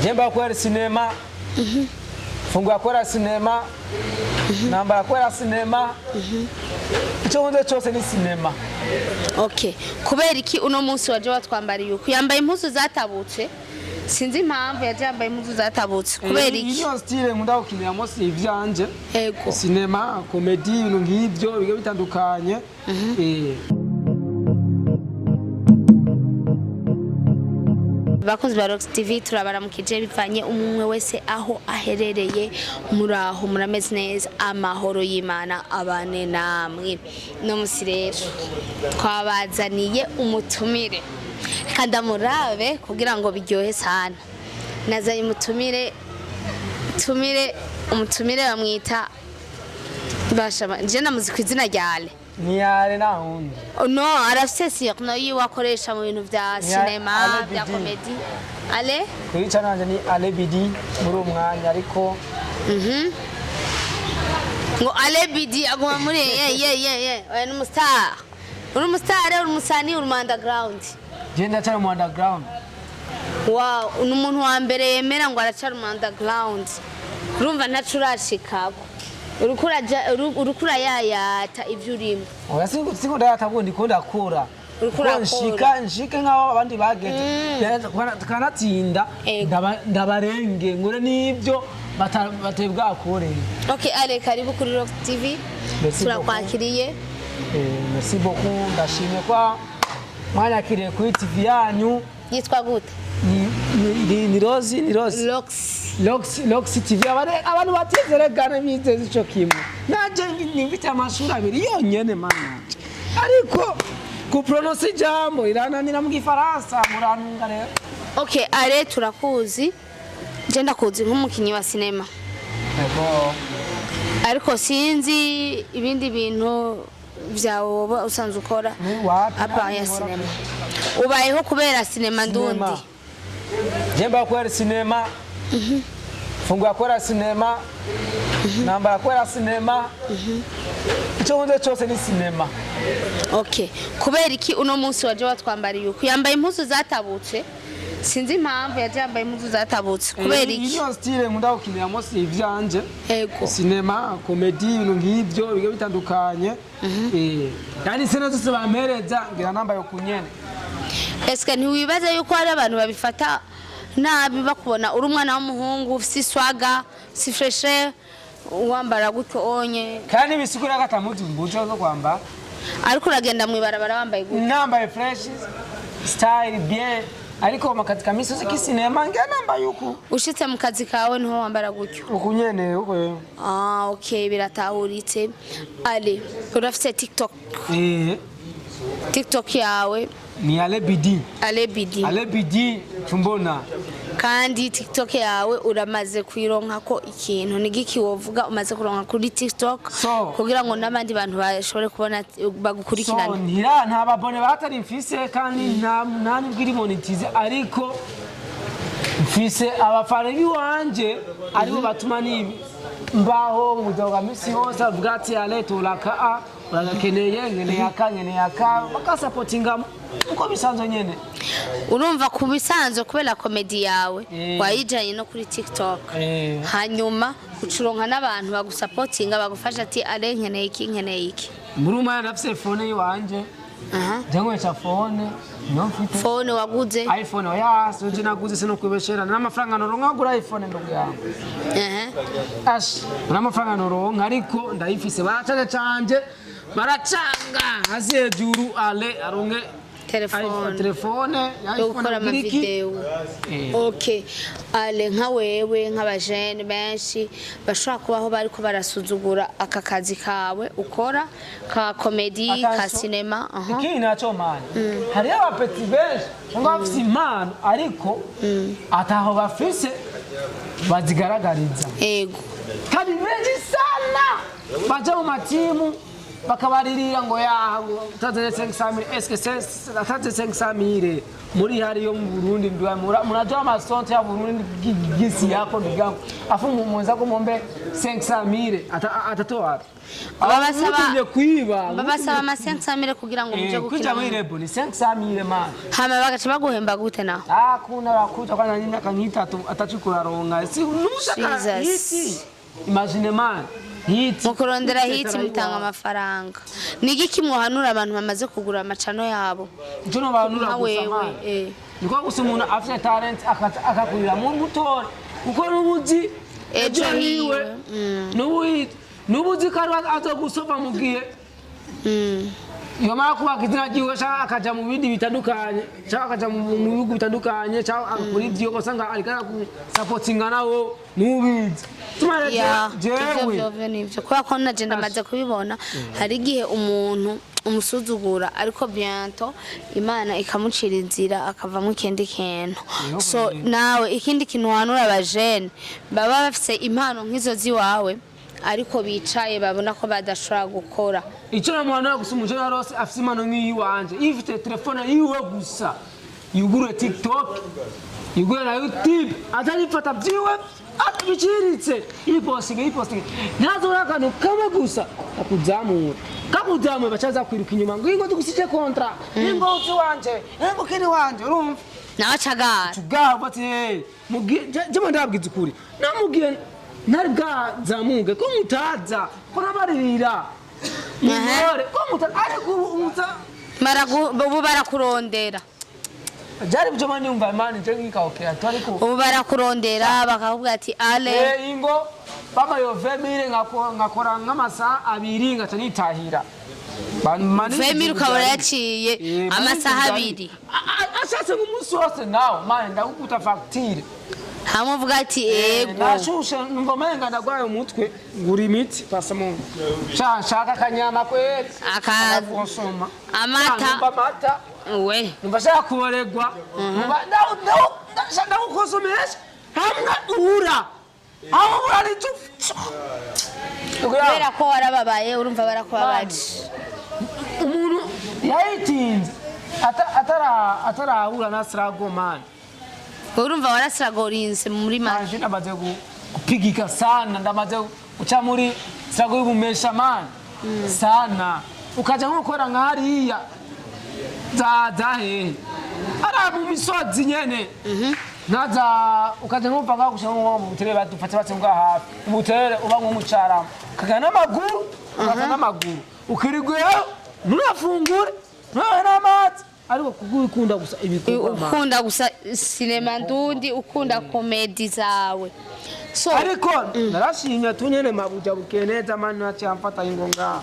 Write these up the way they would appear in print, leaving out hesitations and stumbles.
Jemba kubera sinema, fungura kubera sinema, nambara kubera sinema, icyo nkunze cyose ni sinema. Okay, kubera iki uno munsi waje watwambariye uku? Yambaye impuzu zatabutse, sinzi impamvu yaje yambaye impuzu zatabutse. Kubera Iyi iki? niyo style nkunda gukiniramo, si ivyanje. Sinema, comédie, ibintu nk'ibyo bigiye bitandukanye. Bakunzi ba Rock TV, turabaramukije bivanye umwe wese aho aherereye. Muraho, murameze neza? Amahoro y'Imana abane namwe. No musi rero twabazaniye umutumire, reka ndamurabe kugira ngo biryohe sana. Nazanye umutumire, tumire umutumire bamwita Bashama, je namuzi ku izina rya Ale. Ni yare, nta wundi. No, arafise surnom yiwe akoresha mu bintu vya Ni sinema, Ale vya Bidi. comédie. Ale. Kuri channel yanje ni Ale Bidi muri uwo mwanya, ariko Ngo Ale Bidi aguma muri ye ye ye ye. Oya, ni umustar. Uri umustar, uri umusani, uri mu underground? Je ndacyari mu underground. Wow, ni umuntu wa mbere yemera ngo aracari mu underground. Urumva ntaco urashikako. Uriko uraja uriko urayayata ivyo urimo. Oya, singo ndayata, ndiko ndakura. Uriko Kuko urakora. nshika nshike nk'aho abandi bageze, tukanatinda, ndabarenge ngure n'ibyo batari bwakore. Okay, Ale, karibu kuri Rock TV. Merci. Turakwakiriye. Merci beaucoup, ndashimye kwa mwanyakiriye kuri TV yanyu. Yitwa gute? Ni Rose, ni Rose. Rox. Lox, Lox TV. Abantu batizere bizeze ico kimwe naje nifite amashuri abiri yonyene, mana, ariko kuprononsa ijambo irananira mu Gifaransa, murantunga rero. Okay, Ale, turakuzi. Je ndakuzi nk'umukinyi wa sinema. Yego. Ariko sinzi ibindi bintu vyawe woba usanzwe ukora. Ni wapi? À part ya sinema. Ubayeho kubera sinema ndundi? Jemba kubera sinema, fungura kubera sinema, nambara kubera sinema, icyo nkunze cyose ni sinema. Okay, kubera iki uno munsi waje watwambariye uku? Yambaye impuzu zatabutse, sinzi impamvu yaje yambaye impuzu zatabutse. Kubera Iyi iki? niyo style nkunda gukiniramo, si ivyanje. Sinema, comédie, ibintu nk'ibyo bigiye bitandukanye. Kandi sena zose bampereza ngira nambaye ku nyene. Eske ntiwibaza yuko hari abantu babifata nabi, bakubona uri umwana w'umuhungu ufise iswaga si freshe, wambara gutyo onye? Kandi bisigura ko atamuzi mbuzo zo kwambara. Ariko uragenda mw'ibarabara wambaye gutyo? Nambaye fresh style bien, ariko mu kazi ka misi yose k'isinema ngira nambaye uku. Ushitse mu kazi kawe niho wambara gutyo? Uku nyene, uku. Ah, okay, biratahuritse. Ale, urafise TikTok? Eh. TikTok yawe? Ni Ale Bidi. Ale Bidi. Ale Bidi tumbona. Kandi TikTok yawe uramaze kuyironka ko ikintu? Ni giki wovuga umaze kuronka kuri TikTok kugira ngo n'abandi bantu bashobore kubona, bagukurikirane? Ntira nta ba abonnés batari mfise, kandi nta nubwo iri monétisée, ariko mfise abafana b'iwanje aribo batuma nibi mbaho mu buzima bwa misi yose, bavuga ati: "Ale, turaka a uragakeneye, nkeneye aka, nkeneye aka", bakasapotinga uko bisanzwe nyene. Urumva ku bisanzwe kubera comédie yawe wayijanye no kuri TikTok, hanyuma ucuronka n'abantu bagusapotinga, bagufasha ati: "Ale, nkeneye iki, nkeneye iki." Muri umwanya ndafise phone yiwanje. Je nkoresha phone niyo mfite. Phone waguze? iPhone, oya, sinje naguze, sinokwibeshera n'amafaranga noronka gura iPhone, ndugu yangu. Ash, n'amafaranga noronka, ariko ndayifise. Baracaje canje, baracanga hasi hejuru, Ale aronke Telefone. iPhone, telefone ya Yo iPhone gukora agira iki? ama vidéo. Okay, Ale, nka wewe, nk'abajene benshi bashobora kubaho bariko barasuzugura aka kazi kawe ukora ka comédie, ka Attention. sinema, aha. Ikindi naco, mani, hariyo aba petits benshi cyangwa bafise impano ariko ataho bafise bazigaragariza. Kandi benshi sana baja mu matimu. Bakabaririra ngo yaha, ngo utazanye 500,000. Est-ce que ataze 500,000 muri hari yo mu Burundi? Nduga murajua masonte ya Burundi gisi yako, ndugu yangu, afu mwenzako muombe 500,000, atatoa wapi? Babasaba- Mutumye kwiba. Babasaba ama 500 kugira ngo muje kuja gukina. muri label ni 500,000 man. Hama bagaca baguhemba gute naho? Hakuna wakuja kwanza myaka nk'itatu atachikuraronga si nushaka Jesus. hit. Imagine man, hit. Mu kurondera hit mutanga amafaranga. Ni igiki mwohanura abantu bamaze kugura amacano yabo? Icyo nobanura Nka gusa wewe, man, eh. niko gusa umuntu afite talent akakurira mu mutore, kuko n'ubuzi Ejo hiwe, n'ubuzi ko ari azogusova mu gihe yomara kubaka izina ryiwe, cyangwa akaja mu bindi bitandukanye, cyangwa akaja mu bihugu bitandukanye, cyangwa agakora ivyo, ugasanga ariko aragusapotinga nawo n'ubizi. Tuma rero Ya, ivyo jewe vyovyo nivyo, kubera ko naje ndamaze kubibona. Hari igihe umuntu umusuzugura, ariko bientôt Imana ikamucira inzira akavamo ikindi kintu. So nawe ikindi kintu wanura abajene baba bafise impano nk'izo ziwawe ariko bicaye babona ko badashobora gukora? Icyo namuhanura gusa, umujene rose afise impano nk'iyiwanje, ifite telefone yiwe gusa, yugure TikTok, yugure na YouTube, atarifata vyiwe biciriritse, yipostinge, yipostinge, ntazobura akantu kamwe gusa kakuzamura, kakuzamura, bacaza kwiruka inyuma ngo ingo tugusije contrat, ingo uzi wanje, ingo kini wanje, urumva? Nawe acagara. Tugaba bati hey, mugiye jema, ndabwiza ukuri, namugiye ntari bwazamuke ko mutaza ko nabaririra muntore ko mutaza, ariko ubu umuta Ubu barakurondera. Byari byo mani, yumva mani je ngikaokea tu, ariko Ubu barakurondera bakakubwira ati ale. Eh, ingo bamayo 20,000, ngakora nk'amasaha 2 ngaca nitahira. 20,000 ukabona yaciye amasaha 2. Ashatse nk'umunsi wose nawe mani ndagukuta fagitire. Hamwe uvuga ati ego. Nashushe, numva umenga ndagwaye umutwe, ngura imiti pasamo sha nshaka akanyama kweli. Akonsoma. Amata. Numva amata. We. Numva shaka kuboregwa. Numva ndawukonsomesha hamwe ubura aho ubura nicyo. Kubera ko warababaye, urumva barakubabaje. Umuntu yayitinze atarahura na sirago man. Urumva warasiragorinze muri make. Manje ndamaze kupigika sana, ndamaze guca muri sirago y'ubumesha man sana, ukaja nko gukora nka hariya za hehe ari mu misozi nyene nkaza, ukaja nko ngaho gushika nko mu Buterere, badufate batse ngaho hafi mu Buterere, uba nko mu Carama, ukagenda n'amaguru, ukaza n'amaguru, ukirigweyo, ntunafungure, ntunywe n'amazi, ariko kubw'ukunda gusa ibikorwa man. Ukunda gusa sinema ndundi, ukunda comédie zawe, so Ariko narashimye tunyene mabuja Bukeneza mani naciye amfata ingo ngaha.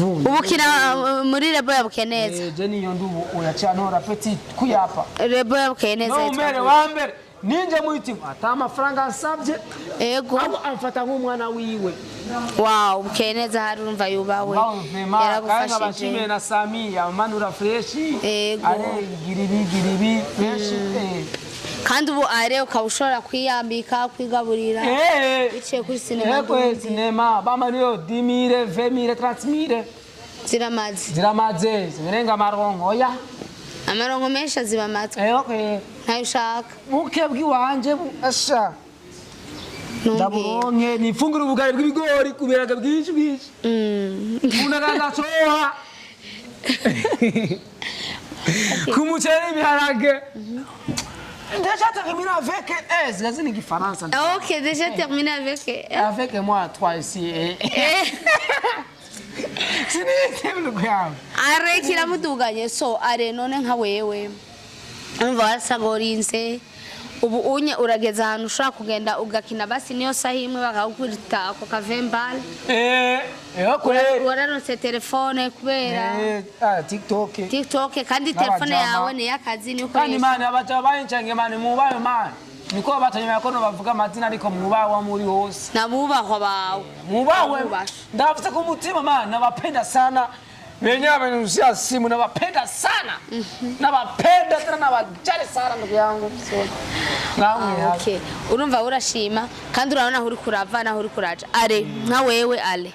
Ubu ukina muri label ya Bukeneza? Je niyo ndubu oyaciye antora petit kuyapa. Label ya Bukeneza No yitwa umere gute? wa mbere ninje muhitimu ata amafaranga ansabye. Ego. Abo amfata nk'umwana wiwe. Wow, Bukeneza hari urumva yubawe. Kandi Yaragufashije. nkabashimiye na Sami yamanura fresh. Ego. Are gira ibi, gira ibi fresh. Kandi ubu are ukaba ushobora kwiyambika, kwigaburira biciye kuri sinema Ego. ndundi. Sinema bamariyo 10,000, 20,000, 30,000. Ziramaze. Ziramaze zirenga amarongo oya. Amaronko menshi aziba amatwi. Okay. Ntayo ushaka. Buke bw'iwanje asha. Ntumbwire. Ndaburonke nifungura ubugari bw'ibigori ku biraga bwinshi bwinshi. Umuntu agacoha ku muceri n'ibiharage. Déjà terminé avec eh, zigazini igifaransa. Ok, déjà terminé avec Avec moi toi ici eh. Sinite ndugu yawe. Are kiramuduganye. So are none nka wewe, urumva warasagorinze, ubu unye urageza ahantu ushobora kugenda ugakina basi niyo saha imwe bakagukubita ako kavembale. Eh, kweli. Wararonse telefone kubera Eh, ah, TikTok. TikTok, kandi telefone N'abajama. yawe ni iy'akazi niyo Kandi ukoresha. mani abaja bayincange mani mubayo mani niko batanyuma yakono bavuga amazina, ariko mubawa muri hose. Nabubahwa bawe. Mubawe. Mubasha. Ndafite ku mutima mani, nabapenda sana wenyewe wamenusia simu, nawapenda sana, nawapenda tena, nawajali sana ndugu yangu. Namwe. Ah, okay. Urumva urashima kandi urabona aho uri kurava naho uri kuraja. Are nka wewe, ale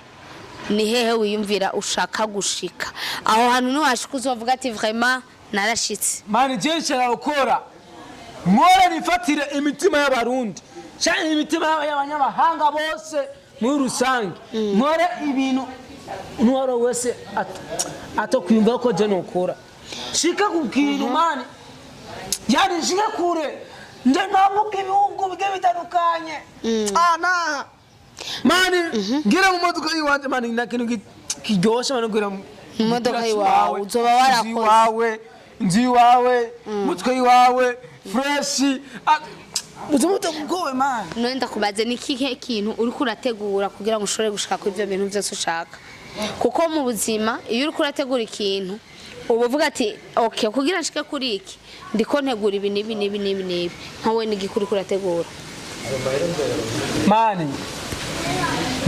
Ni hehe wiyumvira ushaka gushika? Aho hantu niwashika uzovuga ati: "Vraiment narashitse"? Mani, je nshaka gukora, nkore nifatire imitima y'Abarundi canke imitima y'abanyamahanga bose muri rusange. Nkore ibintu n'uwari wese atokwiyumva ko je nokora. Shika ku kintu, mani, yani nshike kure, nje nambuka ibihugu bigiye bitandukanye. Ah, naha, mani, ngire mu modoka yiwanje, mani, nta kintu kiryoshe, mani, kugira Mu modoka yiwawe, uzoba warakoze. Inzu iwawe, inzu iwawe, umutwe iwawe fresh, ubuzima butakugowe, mani. None ndakubaze, ni kihe kintu uriko urategura kugira ngo ushobore gushika kuri ivyo bintu vyose ushaka? Kuko mu buzima iyo uriko urategura ikintu uba uvuga ati: "Okay, kugira nshike kuri iki ndiko ntegura ibi n'ibi n'ibi n'ibi n'ibi." Nka we, n'igiki uriko urategura? Mani,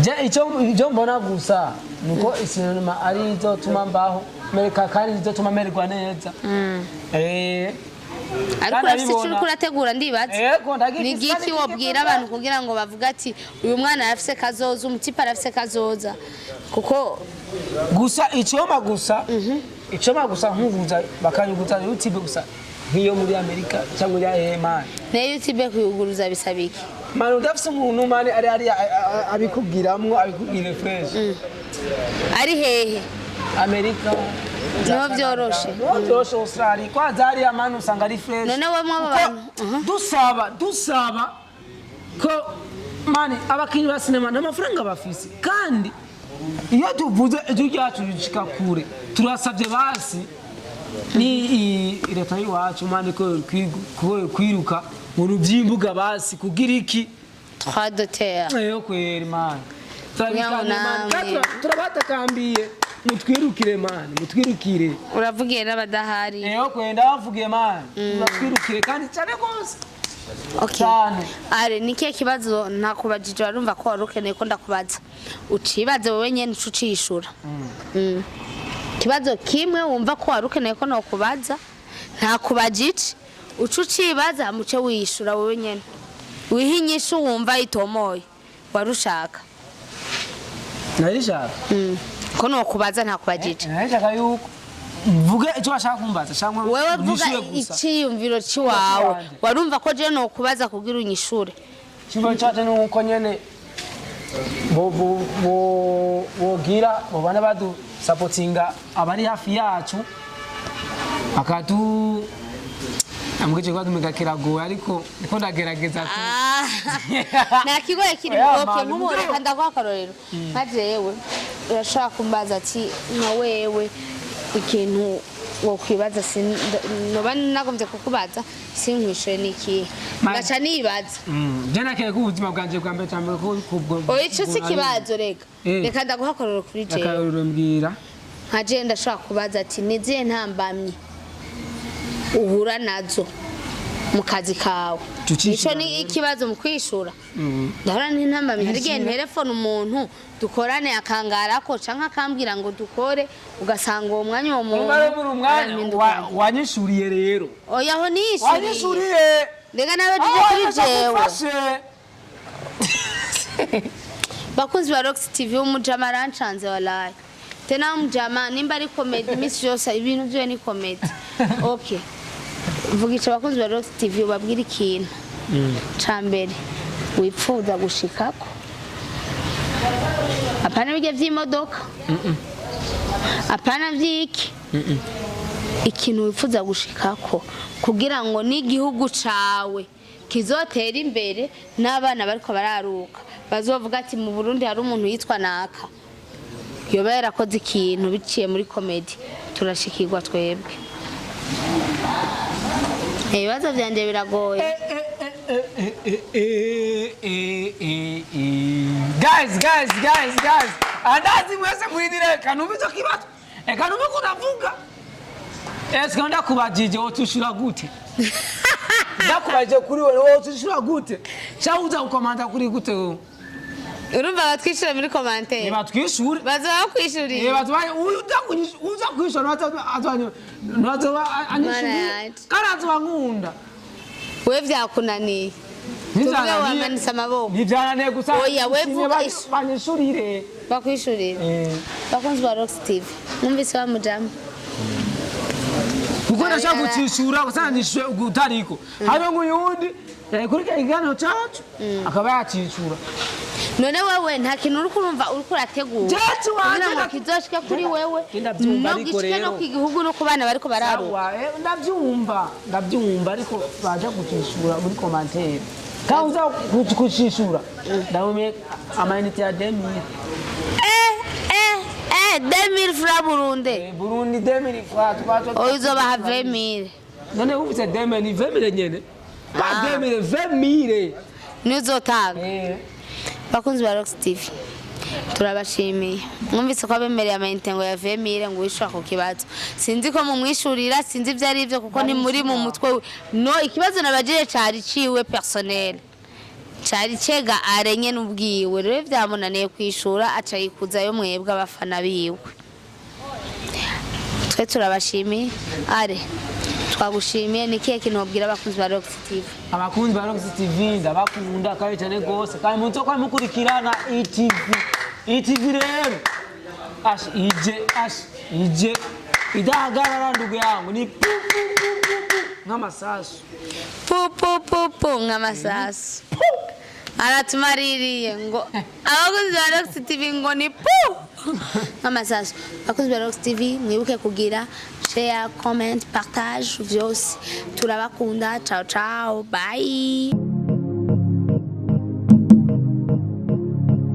je icyo mbona gusa nuko isinema ari izotuma mbaho mereka kandi izotuma mererwa neza. Ariko Kandi urafise ico abibona. uriko urategura, ndibaza. Yego, ndagifise. Ni igiki Kandi wobwira abantu kugira ngo bavuge ati: "Uyu mwana arafise kazoza, umutipe arafise kazoza"? Kuko Gusa icoma gusa, icoma gusa nkuvuza bakanyuguza YouTube gusa nk'iyo muri Amerika cyangwa muri mani. Nayo YouTube kuyuguruza bisaba iki? Mani, udafise umuntu, mani, ari abikubwiramwo, abikubwire fresh. Ari hehe? Amerika. Niho vyoroshe. Niho vyoroshe. Australia kwanza hariya, mani, usanga ari fresh. None we mw'abo Kuko bantu. dusaba ko, mani, abakinyi ba sinema nta mafaranga bafise, kandi iyo tuvuze ijwi ryacu rishika kure. Turasabye basi ni leta y'iwacu, mani, ko kwiruka mu by'imbuga basi kugira iki? Droit d'auteur. Eyo kweri, mani. Kugira ngo Turabikanye, mani. namwe. Turabatakамbiye, mutwirukire, mani, mutwirukire. Uravugiye n'abadahari. Eyo kweri, ndabavugiye, mani, batwirukire kandi cyane rwose. Okay. Cyane. Are ni kihe kibazo ntakubajije warumva ko wari ukeneye ko ndakubaza? Ucibaze wowe nyene, uca ucishura. Ikibazo kimwe wumva ko wari ukeneye ko nokubaza ntakubajije, uca ucibaza, muce wishura wowe nyene, wihe inyishu wumva itomoye wari ushaka. Narishaka. Ko nokubaza ntakubajije. Narishaka yuko mvuge icyo bashaka kumbaza cyangwa Wewe vuga. nishure gusa. Iciyumviro ciwawe. Ciwanje. Warumva ko je nokubaza kugira unyishure. Ikigo cyacu ni uko nyene bogira bobana badusapotinga, abari hafi yacu bakatu ambwije kwa kiragoye, ariko ndiko ndagerageza Ah, nta kigoye kiri. Oya, Okay. man, Nk'ubu reka ndaguha akarorero. Nka jewe urashobora kumbaza ati: "Nka wewe ikintu wokwibaza noba nagombye kukubaza sinkwishure ni ikihe?" Ngaca nibaza. Je nakeye ko ubuzima bwanje bwa mbere cyane ko kubwo. Oya, ico si ikibazo, reka. Reka ndaguha akarorero kuri jewe. Akarorero, mbwira. Nka jewe ndashobora kubaza ati: "Ni izihe ntambamyi uhura nazo mu kazi kawe?" Tucishura. Ico ni ikibazo mu kwishura. Ndahora n'intambamyi, hari igihe nterefona umuntu dukorane akangarako canke akambwira ngo dukore, ugasanga uwo mwanya uwo muntu Umva rero, muri umwanya arampinduka. Wanyishuriye rero. Oya, aho nishuriye. Wanyishuriye. Reka nawe tuje kuri jewe. Wafashe. Bakunzi ba Rox TV, umujama arancanze walayi. Tena umujama nimba ari comedy, iminsi yose ibintu vyiwe ni comedy. Okay, vugisha abakunzi ba Rox TV, ubabwire ikintu ca mbere wipfuza gushikako, apana bijya vy'imodoka, apana vy'iki, ikintu wifuza gushikako kugira ngo n'igihugu cawe kizotera imbere n'abana bariko bararuka bazovuga ati: "Mu Burundi hari umuntu yitwa naka yoba yarakoze ikintu biciye muri comedy." Turashikirwa twebwe. Ibibazo vyanje biragoye. Guys, guys, guys, guys, andazi mwese muhindire kanumva icyo kibazo. Reka numve ko uravuga. Eske ndakubajije wotushura gute? Ndakubajije kuri wewe wotushura gute? Cyangwa uza gukomanda kuri gute wowe? Urumva batwishyura muri commentaire. Nibatwishure. Bazoba bakwishuriye. Nibatwaye uza kwishura ntazoba anyishuriye. Mana yanje. Kandi azoba nkunda. We vyakunaniye. Tuvuge wamanitse amaboko. Ntivyananiye gusa. Oya, we nshimye vuga isu. Banyishurire. Bakwishurira. Bakunzi ba Rock TV, mwumvise wa mujamu. Kuko ndashaka kucishura, gusa nishuye utariko hariho nk'uyundi yakurikira ikiganiro cacu akaba yacicura. None wewe nta kintu uriko urumva uriko urategura Jewe wanje kugira ngo kizoshike kuri wewe, Ndavyumva, no ariko gishike no rero. ku gihugu no ku bana bariko bararuka? Sawa, ndavyumva, ndavyumva, ariko baja kucishura muri commentaire, kandi uza kucishura ndabumye amayinite ya 2000. 2000 francs Burundi? Burundi, 2000 francs twazo. Oyo uzobaha 20,000. None ufise 2000 ni 20,000 nyene ba. Ah. 2000, 20,000. Niyo uzotanga. Bakunzi ba Rock TV, turabashimiye. Mwumvise ko abemereye amayinite ngo ya 20,000 ngo wishura ku kibazo. Sinzi ko mumwishurira, sinzi ibyo ari byo, kuko ni muri mu mutwe we. No ikibazo nabajije cari ciwe personnel, cari cega arenye n'ubwiwe. Rero vyamunaniye kwishura, aca yikuzayo mwebwe abafana biwe. Twe turabashimiye. Are twagushimiye. Ni kihe kintu wabwira abakunzi ba Rock TV? Abakunzi ba Rock TV, ndabakunda kandi cyane gose, kandi muzo mukurikirana ETV. ETV rero ash ije, ash ije idahagarara, ndugu yangu, ni pu pu pu pu pu nk'amasasu. Pu pu pu pu nk'amasasu. Aratumaririye ngo abakunzi ba Rock TV ngo ni pu nk'amasasu. Abakunzi ba Rock TV, mwibuke kugira share, comment, partage, vyose. Turabakunda. Ciao ciao, bye.